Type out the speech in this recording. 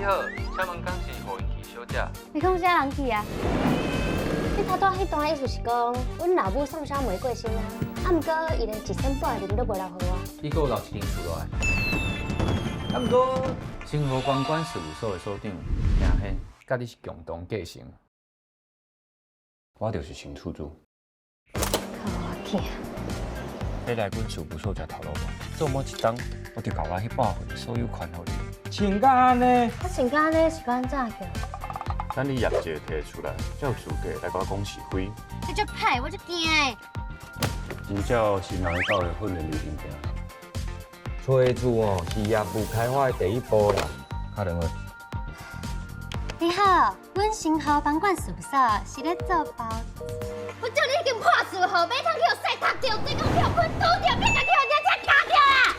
好，請問敢是何英琪小姐？你講啥人去啊？你頭拄彼段意思是講，阮老母宋小梅過身啊，啊，毋過伊連一仙半的零都無留予我。你閣有留一間厝落來。啊，毋過星河房管事務所的所長鄭憲，佮你是共同繼承。我就是新厝主。靠我囝！你來阮事務所食頭路無？做滿一冬，我就共我彼半份所有權予你。穿甲按呢？我穿甲按呢是按怎叫？等你業績提出來，才有資格來共我講是非。你足歹，我足驚的。真照新人教的訓練流程行。揣厝哦，是業務開發的第一步啦。敲電話。你好，阮新豪房管事務所是咧做包。我叫你彼間破厝號碼通去予屎讀著，水管去予噴拄著，別共去予人家夾著啦！